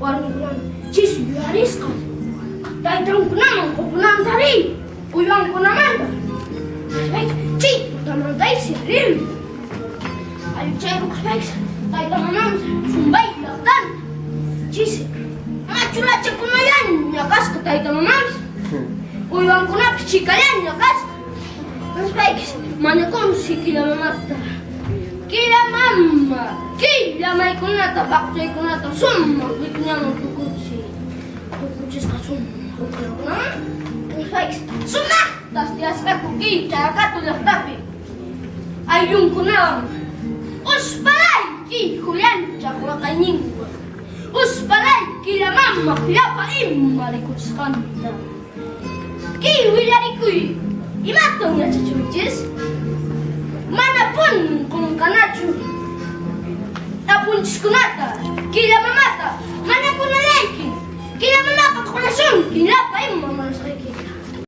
Warmikunaman chis yuyarisqa taytankunaman qupunanta riy uywankunamanta. Chay tutamantaysi rin. Allichaykuspaysi tayta mamanmi Sumbay llaqtanta chis machulachakunallaña kasqa tayta mamanpis uywankunapis chikallaña kasqa. Nispaykis mañakunsi killa mamata. Killa mama, killa maykunata paqchaykunata sumaq wikñaman tukuchiy. Tukuchisqa sumaq wikñakunaman. Nispaykis sumaqtas tiyasqaku kiy Charakatu llaqtapi ayllunkunawan. Uspalayki Julianchaq waqayninwan. Uspalay killa mamaq llapa ima rikuchisqanta. Kay willarikuy imatan yachachiwanchis? Manapunin qonqanachu apunchiskunata, killa mamata mañakunallaykin. Killa mamaqa qollasunki llapa